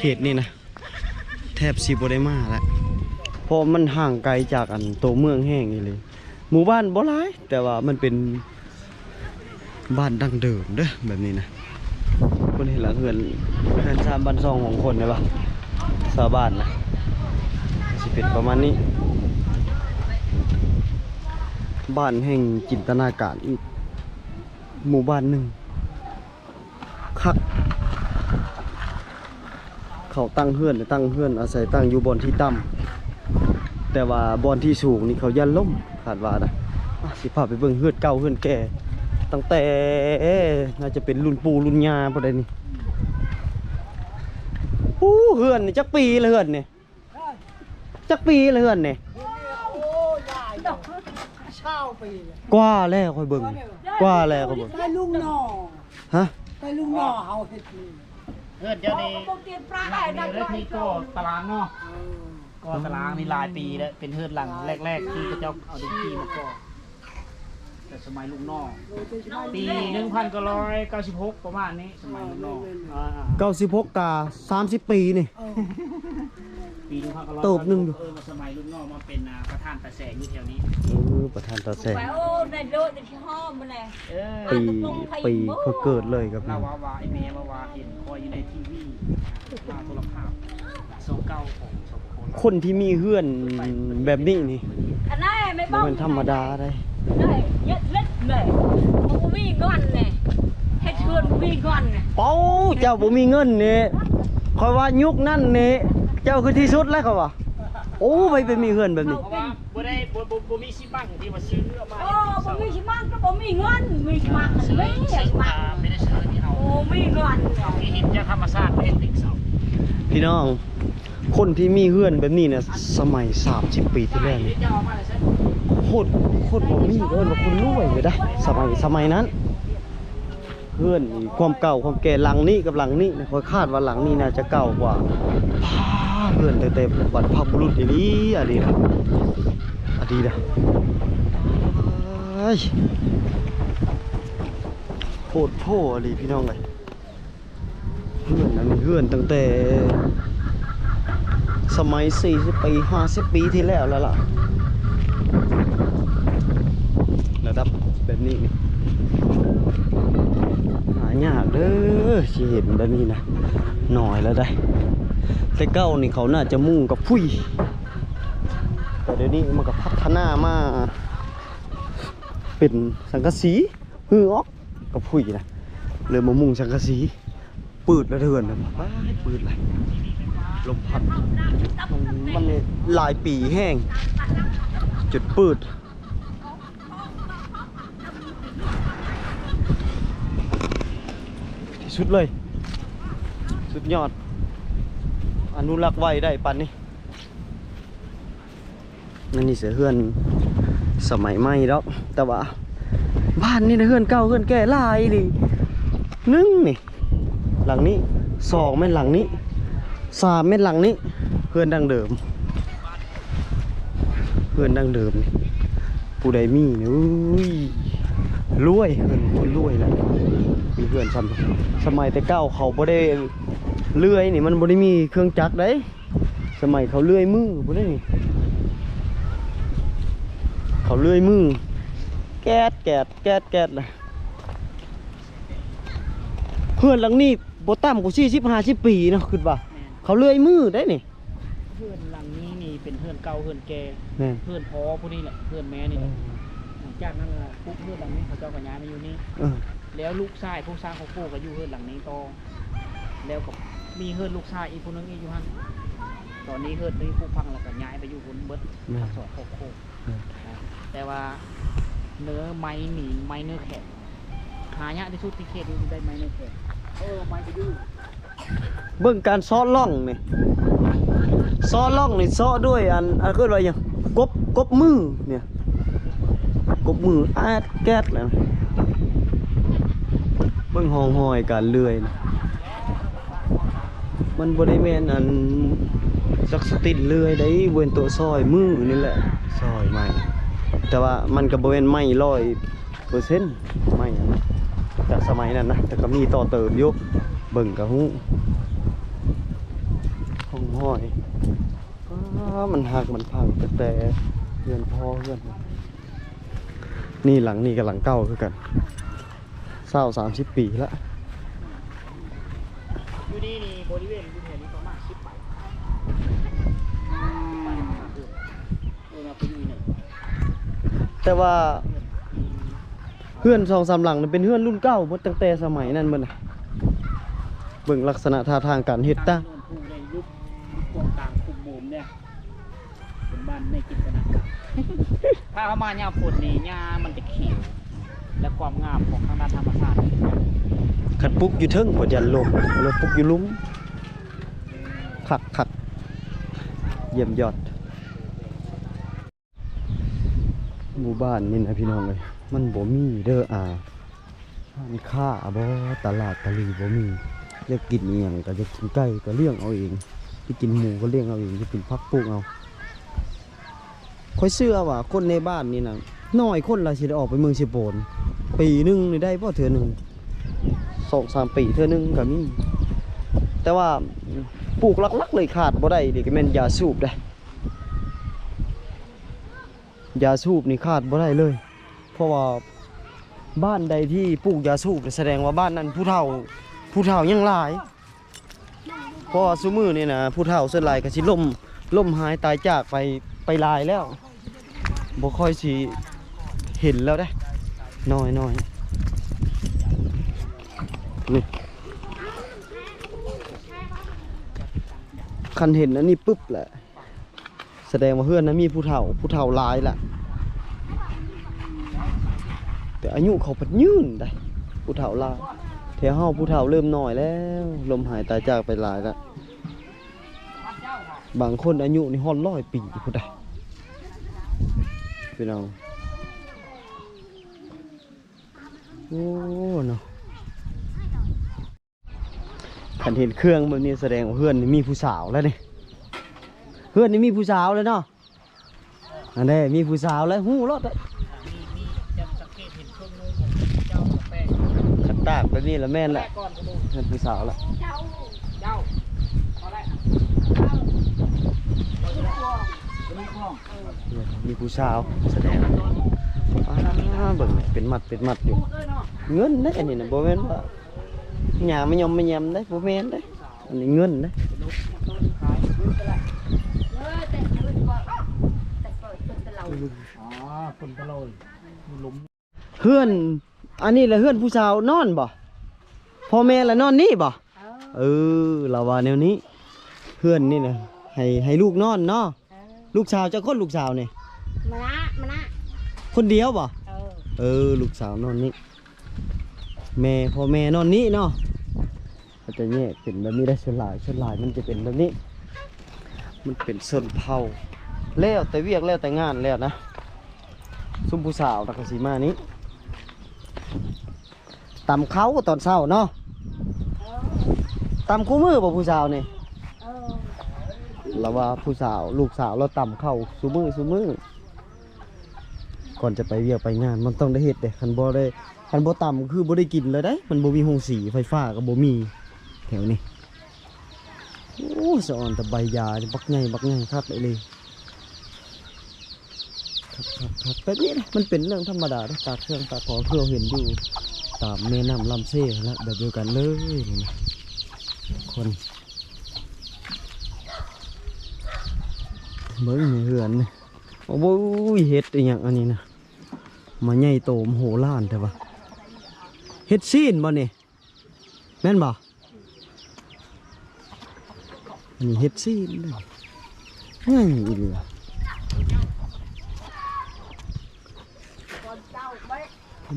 ເຂດນີ້ນະ. ແທບຊິບໍ່ໄດ້ມາແລ້ວ ເພາະມັນຫ່າງໄກຈາກອັນໂຕເມືອງແຮງອີ່ຫຼີ. ໝູ່ບ້ານບໍ່ຫຼາຍ ແຕ່ວ່າມັນເປັນບ້ານດັ້ງເດີມເດີ ແບບນີ້ນະ. ເພິ່ນເຫັນລະເຮືອນ ເຮືອນຊານບ້ານຊ່ອງຂອງຄົນໄດ້ປະ ຊາວບ້ານນະ ຊິເປັນປະມານນີ້. ບ້ານແຫ່ງຈິນຕະນາການ ອີກໝູ່ບ້ານໜຶ່ງ. ຄັກ ເຂົາຕັ້ງເຮືອນ ຕັ້ງເຮືອນອາໄສ ຕັ້ງຢູ່ບ່ອນທີ່ຕ່ຳ ແຕ່ວ່າບ່ອນທີ່ສູງນີ້ເຂົາຢ້ານລົ້ມ ຄາດວ່ານະ. ອາ ຊິພາໄປເບິ່ງເຮືອນເກົ່າເຮືອນແກ່ ຕັ້ງແຕ່ ໜ້າຈະເປັນລຸ້ນປູ່ລຸ້ນຍ່າພຸ້ນໃດນີ້. ໂອ້ ເຮືອນນີ້ຈັກປີລະ ເຮືອນນີ້? ຈັກປີລະເຮືອນນີ້? ໂອ້ ຫຼາຍ ຊາວປີແລ້ວ ກວ່າແລ້ວ ຂ້ອຍເບິ່ງ ກວ່າແລ້ວ ກວ່າແລ້ວ ຂ້ອຍເບິ່ງ ແຕ່ລຸງໜໍ່ ຮະ? ແຕ່ລຸງໜໍ່ເຮົາເຮັດນີ້ ເຮືອນເຈົ້ານີ້ ຫຼັງນີ້ເລີຍທີ່ກໍ່ຕະລາງເນາະ. ເອີ ກໍ່ຕະລາງນີ້ຫຼາຍປີແລ້ວ ເປັນເຮືອນຫຼັງແລກໆ ທີ່ເຂົາເຈົ້າເອົາດິນຈີ່ມາກໍ່. ແຕ່ສະໄໝລຸງໜໍ່ ໂດຍ ແຕ່ສະໄໝ ປີໜຶ່ງພັນເກົ້າຮ້ອຍເກົ້າສິບຫົກ ປະມານນີ້ ສະໄໝລຸງໜໍ່. ເອີ ເກົ້າສິບຫົກກະສາມສິບປີນີ້ ເອີ ປີໜຶ່ງພັນເກົ້າຮ້ອຍ ເຕີບໜຶ່ງຢູ່ ເອີ ສະໄໝລຸງໜໍ່ມາເປັນ ອ່າ ປະທານຕາແສງຢູ່ແຖວນີ້. ເອີ ປະທານຕາແສງ ໂອ້ ໃນໂລກທີ່ຫອມແຫຼະ. ເອີ ປີ ປີຂ້ອຍເກີດເລີຍກັບ ລາວວ່າ ວ່າ ໄອ້ແມ່ວ່າ ວ່າເຫັນຂ້ອຍຢູ່ໃນທີວີ ມາໂທລະພາບ ຊ່ອງເກົ້າຂອງ ຄົນທີ່ມີເຮືອນແບບນີ້ນີ້ ອັນນັ້ນແມ່ນບໍ່ແມ່ນທຳມະດາໃດ໋ ເຮັດເຮັດເລີຍ ບໍ່ມີເງິນແນ່ ເຮັດເຮືອນບໍ່ມີເງິນແນ່. ເອົ້າ ເຈົ້າບໍ່ມີເງິນນີ້ ຂ້ອຍວ່າຍຸກນັ້ນນີ້ ເຈົ້າຄືທີ່ສຸດແລ້ວ ຂ້ອຍວ່າ. ໂອ້ ໃຜໄປມີເຮືອນແບບນີ້ ເຮົາເປັນ ບໍ່ໄດ້ ບໍ່ ບໍ່ ບໍ່ມີຊິບັງທີ່ວ່າຊື້ເຮືອມາ ເອີ ບໍ່ມີຊິບັງກໍບໍ່ມີເງິນ ມີຊິບັງ ເອີ ມັນມີຊິບັງ ບໍ່ມີເງິນ ເຮົາມີດິນຈາກທຳມະຊາດເຮັດເອງ. ພີ່ນ້ອງ ຄົນທີ່ມີເຮືອນແບບນີ້ນະ ສະໄໝສາມສິບປີທີ່ແລ້ວນີ້ ໂຄດ ໂຄດບໍ່ມີ ເອີ້ນວ່າຄົນລວຍເລີຍໄດ໋ ສະໄໝ ສະໄໝນັ້ນ. ເຮືອນນີ້ ຄວາມເກົ່າຄວາມແກ່ ຫຼັງນີ້ກັບຫຼັງນີ້ນະ ຂ້ອຍຄາດວ່າຫຼັງນີ້ໜ້າຈະເກົ່າກວ່າ ພາ ເຮືອນແຕ່ ແຕ່ບັນພະບຸລຸດອີ່ຫຼີ ອັນນີ້ນະ ອັນນີ້ນະ ເອີຍ ໂພດໂພອີ່ຫຼີ ພີ່ນ້ອງເອີຍ. ເຮືອນອັນນີ້ເຮືອນຕັ້ງແຕ່ສະໄໝສີ່ສິບປີ ຫ້າສິບປີທີ່ແລ້ວແລ້ວລະ ລະດັບແບບນີ້ນີ້ ຫາຍາກເດີ ຊິເຫັນແບບນີ້ນະ ໜ້ອຍແລ້ວໄດ໋. ແຕ່ເກົ່ານີ້ເຂົາໜ້າຈະມຸງກັບຜຸຍ ແຕ່ດຽວນີ້ມັນກໍພັດທະນາມາເປັນສັງກະສີ ຮື້ອອກ ກັບຜຸຍນະ ເລີ່ມມາມຸງສັງກະສີ ປືດລະເຮືອນນະ ປ້າຍ ປືດລະ ລົມພັດ ມັນ ມັນຫຼາຍປີແຮງ ຈົນປືດ ທີ່ສຸດເລີຍ ສຸດຍອດ ອະນຸລັກໄວ້ໄດ້ປານນີ້. ອັນນີ້ເສືອເຮືອນສະໄໝໃໝ່ດອກ ແຕ່ວ່າບ້ານນີ້ນະ ເຮືອນເກົ່າເຮືອນແກ່ຫຼາຍອີ່ຫຼີ. ໜຶ່ງນີ້ ຫຼັງນີ້ ສອງແມ່ນຫຼັງນີ້ ສາມແມ່ນຫຼັງນີ້ ເຮືອນດັ້ງເດີມ ເຮືອນດັ້ງເດີມນີ້ ຜູ້ໃດມີນີ້ ໂອ້ຍ ລວຍ ເຮືອນຄົນລວຍແຫຼະ ມີເຮືອນຊ່ຳ ສະໄໝແຕ່ເກົ່າເຂົາບໍ່ໄດ້ເລື່ອຍນີ້ ມັນບໍ່ໄດ້ມີເຄື່ອງຈັກໃດ໋. ສະໄໝເຂົາເລື່ອຍມືພຸ້ນເດ້ນີ້ ເຂົາເລື່ອຍມື ແກດ ແກດ ແກດ ແກດ ນະ. ເຮືອນຫຼັງນີ້ບໍ່ຕ່ຳກວ່າສີ່ສິບ ຫ້າສິບປີເນາະ ຄິດວ່າ ແມ່ນ ເຂົາເລື່ອຍມືໄດ້ນີ້. ເຮືອນຫຼັງນີ້ນີ້ເປັນເຮືອນເກົ່າເຮືອນແກ່ ແມ່ນ ເຮືອນພໍ່ຜູ້ນີ້ແຫຼະ ເຮືອນແມ່ນີ້ແຫຼະ. ເອີ ຫຼັງຈາກນັ້ນລະປຸກເຮືອນຫຼັງນີ້ ເຂົາເຈົ້າກໍຍ້າຍມາຢູ່ນີ້. ເອີ ແລ້ວລູກຊາຍຜູ້ສ້າງຄອບຄົວກໍຢູ່ເຮືອນຫຼັງນີ້ຕໍ່ ແລ້ວກໍມີເຮືອນລູກຊາຍອີກຜູ້ໜຶ່ງອີກຢູ່ຫັ້ນ. ຕອນນີ້ເຮືອນນີ້ຜຸພັງ ແລ້ວກໍຍ້າຍໄປຢູ່ພຸ້ນເບິດ ແມ່ນ ທັງສອງຄອບຄົວ. ແມ່ນ ແຕ່ວ່າເນື້ອໄມ້ນີ້ ໄມ້ເນື້ອແຂກ ຫາຍາກທີ່ສຸດ ທີ່ເຂດນີ້ໄດ້ໄມ້ເນື້ອແຂກ. ເອີ ໄມ້ກະດູ ເບິ່ງການເຊາະຮ່ອງນີ້ ເຊາະຮ່ອງນີ້ເຊາະດ້ວຍອັນ ອັນເອີ້ນວ່າຫຍັງ ກົບ ກົບມືນີ້ ກົບມືແອດແກດແລ້ວ. ເບິ່ງຮ່ອງຮອຍການເລື່ອຍນີ້ ມັນບໍ່ໄດ້ແມ່ນອັນຈັກສະຕິນເລື່ອຍໃດ ເວັ້ນໂຕະຊອຍມືນີ້ແຫຼະ ຊອຍໄມ້ ແຕ່ວ່າມັນກໍບໍ່ແມ່ນໄມ້ຮ້ອຍເປີເຊັນ ໄມ້ອັນນັ້ນ ຈາກສະໄໝນັ້ນນະ ແຕ່ກໍມີຕໍ່ເຕີມຢູ່ ເບິ່ງກໍຮູ້ ຮ່ອງຮອຍ. ອ້າ ມັນຫັກມັນພັງຕັ້ງແຕ່ເຮືອນພໍ່ເຮືອນ ນີ້ ຫຼັງນີ້ກໍຫຼັງເກົ່າຄືກັນ ຊາວ ສາມສິບປີລະ. ຢູ່ນີ້ນີ້ ບໍລິເວນຢູ່ແຖວນີ້ປະມານສິບປາຍ ປາຍ ເອີ ເນາະ ໄປຢູ່ນີ້ ແຕ່ວ່າເຮືອນສອງສາມຫຼັງນັ້ນເປັນເຮືອນລຸ້ນເກົ່າໝົດ ຕັ້ງແຕ່ສະໄໝນັ້ນໝົດນະ. ເບິ່ງລັກສະນະທ່າທາງການເຮັດຕາ ເປັນບ້ານໃນຈິນຕະນາການ. ຖ້າເຮົາມາຍາມຝົນນີ້ ຫຍ້າມັນຈະຂຽວ ແລະ ຄວາມງາມຂອງທາງດ້ານທຳມະຊາດ ຄັນປຸກຢູ່ເທິງກໍຢ້ານລົ້ມ ແລ້ວປຸກຢູ່ລຸ່ມ ຄັກໆ ຢ້ຽມຍອດ. ໝູ່ບ້ານນີ້ນະພີ່ນ້ອງເອີຍ ມັນບໍ່ມີເດີ ອາ ຮ້ານຄ້າບໍ ຕະຫຼາດຕະຫຼີບໍ່ມີ. ຢາກກິນອີ່ຫຍັງກໍ ຢາກກິນໄກ່ກໍລ້ຽງເອົາເອງ ຢາກກິນໝູກໍລ້ຽງເອົາເອງ ຢາກກິນຜັກປູກເອົາ. ຂ້ອຍເຊື່ອວ່າຄົນໃນບ້ານນີ້ນະ ໜ້ອຍຄົນລະຊິໄດ້ອອກໄປເມືອງເຊໂປນ ປີໜຶ່ງນີ້ໄດ້ບໍ່ເທື່ອໜຶ່ງ ສອງສາມປີເທື່ອໜຶ່ງກໍມີ. ແຕ່ວ່າປູກຫຼັກໆເລີຍຂາດບໍ່ໄດ້ນີ້ກໍແມ່ນຢາສູບເດ້. ຢາສູບນີ້ຂາດບໍ່ໄດ້ເລີຍ ເພາະວ່າບ້ານໃດທີ່ປູກຢາສູບ ສະແດງວ່າບ້ານນັ້ນຜູ້ເຖົ້າ ຜູ້ເຖົ້າຍັງຫຼາຍ. ເພາະວ່າຊຸມື້ນີ້ນະ ຜູ້ເຖົ້າສ່ວນຫຼາຍກໍຊິລົ້ມ ລົ້ມຫາຍຕາຍຈາກໄປ ໄປຫຼາຍແລ້ວ ບໍ່ຄ່ອຍຊິເຫັນແລ້ວເດ້ ໜ້ອຍໆ ນີ້ ຄັນເຫັນອັນນີ້ປຶບແຫຼະ ສະແດງວ່າເຮືອນນັ້ນມີຜູ້ເຖົ້າ ຜູ້ເຖົ້າຫຼາຍລະ ແຕ່ອາຍຸເຂົາພັດຍືນໄດ໋ ຜູ້ເຖົ້າຫຼາຍ. ແຖວເຮົາຜູ້ເຖົ້າເລີ່ມໜ້ອຍແລ້ວ ລົ້ມຫາຍຕາຍຈາກໄປຫຼາຍລະ ບາງຄົນອາຍຸນີ້ຮອດຮ້ອຍປີພຸ້ນໄດ໋ ພີ່ນ້ອງ. ໂອ້ ເນາະ. ຄັນເຫັນເຄື່ອງແບບນີ້ສະແດງວ່າເຮືອນນີ້ມີຜູ້ສາວແລ້ວນີ້ ເຮືອນນີ້ມີຜູ້ສາວແລ້ວເນາະ. ອັນໃດມີຜູ້ສາວແລ້ວຮູ້ໂລດ ມີ ມີ ຈະສັງເກດເຫັນເຄື່ອງນຸ່ງຂອງເຈົ້າກັບແປ້ງ ຄັນຕາກແບບນີ້ລະແມ່ນແຫຼະ ເຮືອນຜູ້ສາວລະ ເຈົ້າ ເຈົ້າ ເອົາລະ ມີຂອງ ມີຜູ້ສາວສະແດງ ອ້າ ເບິ່ງເປັນມັດເປັນມັດຢູ່ ເງິນເດ້ອັນນີ້ນະ ບໍ່ແມ່ນວ່າ ຫຍ້າມະຍົມມະແຍມເດ້ ບໍ່ແມ່ນເດ້ ອັນນີ້ເງິນເດ້. ອໍ ຄົນຕະໂລຍ ເຮືອນ ອັນນີ້ລະເຮືອນຜູ້ສາວນອນບໍ? ພໍ່ແມ່ລະນອນນີ້ບໍ? ເອີ ລາວວ່າແນວນີ້ ເຮືອນນີ້ນະ ໃຫ້ ໃຫ້ລູກນອນເນາະ. ເອີ ລູກສາວຈັກຄົນ? ລູກສາວນີ້ ມະນະ ມະນະ ຄົນດຽວບໍ? ເອີ ເອີ ລູກສາວນອນນີ້ ແມ່ ພໍ່ແມ່ນອນນີ້ເນາະ. ເຂົາຈະແຍກເປັນແບບນີ້ໄດ້ ສ່ວນຫຼາຍ ສ່ວນຫຼາຍມັນຈະເປັນແບບນີ້ ມັນເປັນຊົນເຜົ່າ ແລ້ວແຕ່ວຽກ ແລ້ວແຕ່ງານແລ້ວນະ. ຊຸມຜູ້ສາວນະກໍຊິມານີ້ ຕຳເຂົ້າຕອນເຊົ້າເນາະ. ເອີ ຕຳຄູ່ມື້ບໍ່ຜູ້ສາວນີ້? ເອີ ລາວວ່າຜູ້ສາວ ລູກສາວລາວຕຳເຂົ້າຊຸມື້ ຊຸມື້ ກ່ອນຈະໄປວຽກໄປງານ ມັນຕ້ອງໄດ້ເຮັດເດ້. ຄັນບໍ່ໄດ້ ຄັນບໍ່ຕຳຄືບໍ່ໄດ້ກິນເລີຍເດ້. ມັນບໍ່ມີໂຮງສີ ໄຟຟ້າກໍບໍ່ມີແຖວນີ້. ໂອ້ ສະອອນແຕ່ໃບຢາ ບັກໃຫຍ່ ບັກໃຫຍ່ ຄັກອີ່ຫຼີ. ຄັກໆໆ ແບບນີ້ນະ ມັນເປັນເລື່ອງທຳມະດາເດ້ ຕາກເຄື່ອງຕາກຂອງ ຄືເຮົາເຫັນຢູ່ຕາມແມ່ນ້ຳລຳເຊຫັ້ນລະ ແບບດຽວກັນເລີຍນີ້ນະ ຄົນ. ເບິ່ງໃນເຮືອນນີ້ ໂອ້ຍ ເຫັດອີ່ຫຍັງອັນນີ້ນະ ມາໃຫຍ່ໂຕມໂຫລານແທ້ວະ. ເຫັດຊີ້ນບໍ່ນີ້? ແມ່ນບໍ່? ອັນນີ້ເຫັດຊີ້ນເດ້ ໃຫຍ່ອີ່ຫຼີ.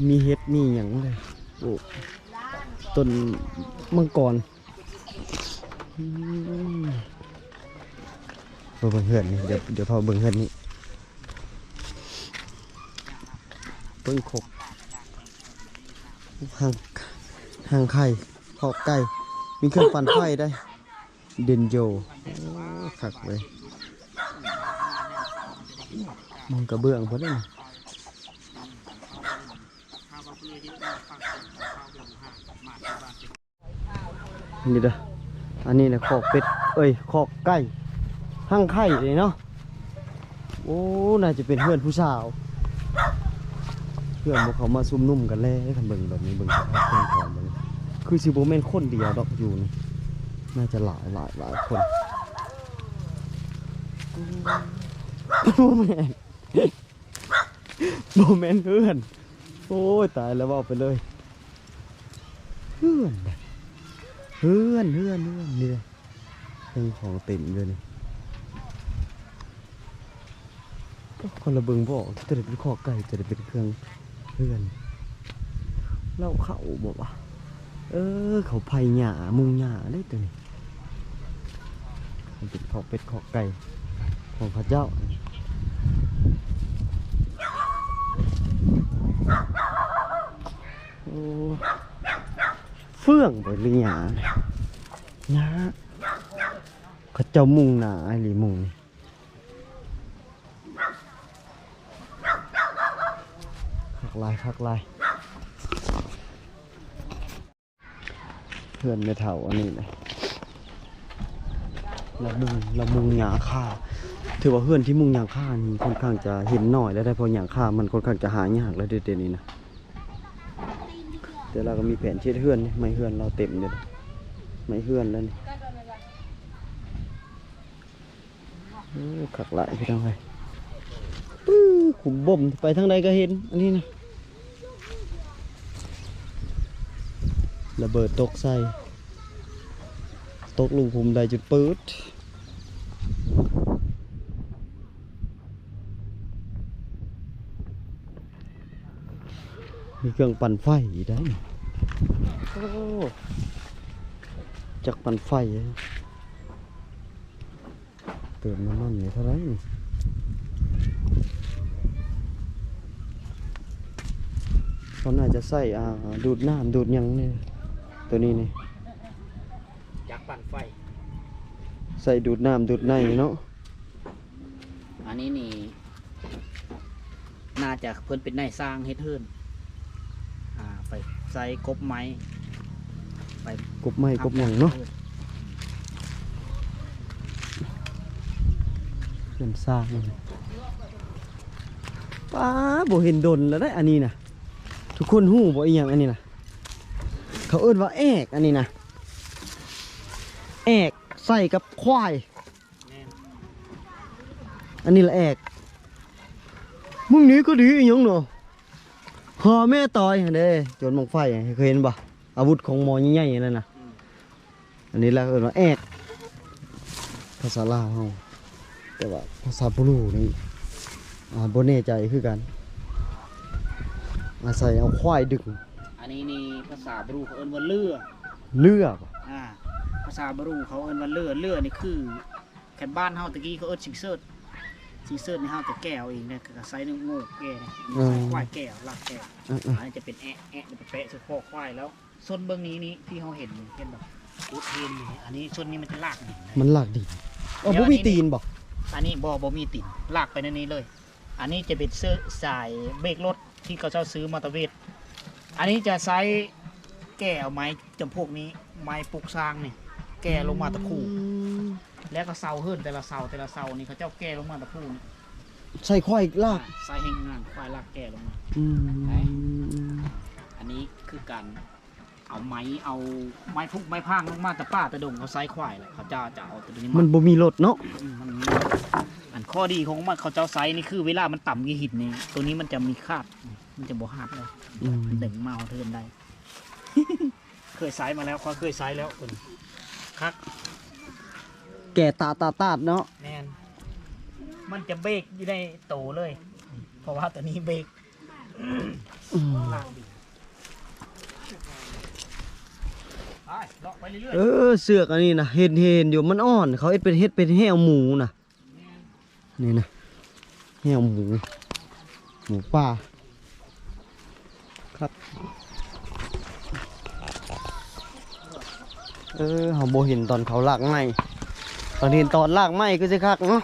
ມີເຫັດມີຫຍັງເດ້. ໂອ້ ຕົ້ນມັງກອນ. ອືມ ໄປເບິ່ງເຮືອນນີ້ ດຽວ ດຽວພາເບິ່ງເຮືອນນີ້. ເບິ່ງຄົກ ຮັງ ຮັງໄຂ່ ຄອກໄກ່ ມີເຄື່ອງປັ່ນໄຟໄດ້ ເດັນໂຢ. ໂອ້ ຄັກເລີຍ. ມຸງກະເບື້ອງພຸ້ນເດ້. ນີ້ເດີ ອັນນີ້ແຫຼະຄອກເປັດ ເອີຍ ຄອກໄກ່ ຮັງໄຂ່ເດ້ເນາະ. ໂອ້ ໜ້າຈະເປັນເຮືອນຜູ້ສາວ ເພື່ອນພວກເຂົາມາຊຸມນຸມກັນແຫຼະ. ຄັນເບິ່ງແບບນີ້ ເບິ່ງສະພາບເຄື່ອງຂອງມັນ ຄືຊິບໍ່ແມ່ນຄົນດຽວດອກຢູ່ນີ້ ໜ້າຈະຫຼາຍ ຫຼາຍ ຫຼາຍຄົນ. ບໍ່ແມ່ນ ບໍ່ແມ່ນເຮືອນ. ໂອ້ຍ ຕາຍແລ້ວ ເວົ້າໄປເລີຍ. ເຮືອນ ເຮືອນ ເຮືອນ ເຮືອນ ນີ້ເດ້ ເຄື່ອງຂອງເຕັມເລີຍນີ້. ຄົນລະເບິ່ງບໍ່ອອກ ຕົວໃດເປັນຄອກໄກ່ ຕົວໃດເປັນເຄື່ອງເຮືອນ. ເລົ້າເຂົ້າບໍ່ວະ? ເອີ ເຂົ້າໄຜ່ຫຍ້າ ມຸງຫຍ້າເດ້ຕົວນີ້. ມັນເປັນຄອກເປັດຄອກໄກ່ຂອງເຂົາເຈົ້າ. ໂອ້ ເຟືອງບໍ່ ຫຼືຫຍ້າ? ຫຍ້າ. ເຂົາເຈົ້າມຸງໜ້າອີ່ຫຼີມຸງນີ້. ຄັກຫຼາຍ ຄັກຫຼາຍ. ເຮືອນແມ່ເຖົ້າອັນນີ້ນະ ລະມຸງ ລະມຸງຫຍ້າຄາ. ຖືວ່າເຮືອນທີ່ມຸງຫຍ້າຄານີ້ ຂ້ອນຂ້າງຈະເຫັນໜ້ອຍແລ້ວໄດ໋ ເພາະຫຍ້າຄາມັນຂ້ອນຂ້າງຈະຫາຍາກແລ້ວເດ ດຽວນີ້ນະ. ແຕ່ລາວກໍມີແຜນເຮັດເຮືອນນີ້ ໄມ້ເຮືອນລາວເຕັມຢູ່ ໄມ້ເຮືອນແລ້ວນີ້. ໂອ້ ຄັກຫຼາຍພີ່ນ້ອງເອີຍ. ປຶ້ ຂຸມບົ່ມ ໄປທາງໃດກໍເຫັນ ອັນນີ້ນະ. ລະເບີດຕົກໃສ່ ຕົກລົງຂຸມໃດຈົນປືດ. ມີເຄື່ອງປັ່ນໄຟອີກໄດ໋. ໂອ້ ຈັກປັ່ນໄຟ. ເຕີມນ້ຳມັນນີ້ເທົ່າໃດນີ້? ເຂົາໜ້າຈະໃຊ້ ອ່າ ດູດນ້ຳດູດຫຍັງນີ້ ໂຕນີ້ນີ້. ຈັກປັ່ນໄຟ ໃຊ້ດູດນ້ຳດູດໃນເນາະ. ອັນນີ້ນີ້ ໜ້າຈະເພິ່ນເປັນນາຍຊ່າງເຮັດເຮືອນ ອ່າ ໄປໃສ່ກົບໄມ້ ໄປ ກົບໄມ້ກົບຫຍັງເນາະ ເຮືອນຊ່າງ. ປ້າ ບໍ່ເຫັນດົນແລ້ວເດ້ ອັນນີ້ນະ. ທຸກຄົນຮູ້ບໍ່ ອີຫຍັງອັນນີ້ນະ? ເຂົາເອີ້ນວ່າແອກ ອັນນີ້ນະ ແອກໃສ່ກັບຄວາຍ. ແມ່ນ ອັນນີ້ລະແອກ. ມຶງນີ້ກໍດີອີຫຍັງເນາະ ຫາແມ່ຕາຍຫັ້ນເດ້. ໂຈນບັ້ງໄຟ ເຄີຍເຫັນບໍ່? ອາວຸດຂອງໝໍໃຫຍ່ໆນັ້ນນະ. ອືມ ອັນນີ້ລະເອີ້ນວ່າແອກ ພາສາລາວເຮົາ. ແຕ່ວ່າພາສາບຣູນີ້ ອ່າ ບໍ່ແນ່ໃຈຄືກັນ ອາໄສເອົາຄວາຍດຶງ. ອັນນີ້ນີ້ພາສາບຣູເຂົາເອີ້ນວ່າເລືອ ເລືອບໍ່? ອ່າ ພາສາບຣູເຂົາເອີ້ນວ່າເລືອ ເລືອນີ້ຄື ແຄມບ້ານເຮົາຕະກີ້ເຂົາເອີ້ນຊິງເສີດ ຊິງເສີດນີ້ເຮົາຈະແກ່ເອົາເອງເດ້ ກະໃຊ້ນິ້ວໂງ່ແກ່ເດ້ ເອີ ໃຊ້ຄວາຍແກ່ເອົາ ລາກແກ່ ເອີໆ ອັນນີ້ຈະເປັນແອະ ແອະ ແລ້ວໄປແປະໃສ່ຄໍຄວາຍແລ້ວ. ສົ້ນເບື້ອງນີ້ນີ້ທີ່ເຮົາເຫັນນີ້ ເຫັນບໍ່? ອຸດຫີນນີ້ ອັນນີ້ສົ້ນນີ້ມັນຈະລາກດິນນະ ມັນລາກດິນ. ເອີ ແລ້ວ ບໍ່ມີຕີນບໍ່? ອັນນີ້ບໍ່ ບໍ່ມີຕີນ ລາກໄປແນວນີ້ເລີຍ. ອັນນີ້ຈະເປັນເສື້ອສາຍເບຣກລົດທີ່ເຂົາເຈົ້າຊື້ມໍເຕີເວດ. ອັນນີ້ຈະໃຊ້ແກ່ເອົາໄມ້ຈຳພວກນີ້ ໄມ້ປຸກສ້າງນີ້ ແກ່ລົງມາຕະຄູ່ ອືມ ແລ້ວກໍເສົາເຮືອນແຕ່ລະເສົາ ແຕ່ລະເສົານີ້ເຂົາເຈົ້າແກ່ລົງມາຕະຄູ່ນີ້ ໃຊ້ຄວາຍລາກ ອ່າ ໃຊ້ແຮງງານຄວາຍລາກແກ່ລົງມາ. ອືມ ໄດ້ ອັນນີ້ຄືການ ເອົາໄມ້ ເອົາໄມ້ພຸກໄມ້ພາງລົງມາແຕ່ປ່າແຕ່ດົງ ເຂົາໃຊ້ຄວາຍແຫຼະ ເຂົາຈະ ຈະເອົາໂຕນີ້ມາ ມັນບໍ່ມີລົດເນາະ. ອືມ ມັນມີລົດ ອັນ ຂໍ້ດີຂອງມັນ ເຂົາເຈົ້າໃຊ້ນີ້ຄືເວລາມັນຕຳກີ່ຫີນນີ້ ໂຕນີ້ມັນຈະມີຄາດ ມັນຈະບໍ່ຫາດເລີຍ ອືມ ມັນດຶງມາຮອດເຮືອນໄດ້. ເຄີຍໃຊ້ມາແລ້ວ ຂ້ອຍເຄີຍໃຊ້ແລ້ວ ໂຕນີ້ຄັກ ແກ່ຕາດຕາດຕາດເນາະ. ແມ່ນ ມັນຈະເບຣກຢູ່ໃນໂຕເລີຍ ເພາະວ່າໂຕນີ້ເບຣກ ອືມ ໄປເລາະໄປເລື້ອຍໆ ເອີ ເຊືອກອັນນີ້ນະ ເຫັນ ເຫັນຢູ່ ມັນອ່ອນ ເຂົາເຮັດເປັນ ເຮັດເປັນແຫ້ວໝູນະ. ນີ້ນະ ແຫ້ວໝູ ໝູປ່າຄັກ. ເອີ ເຮົາບໍ່ເຫັນຕອນເຂົາລາກໄມ້ ຕອນເຫັນຕອນລາກໄມ້ຄືຊິຄັກເນາະ.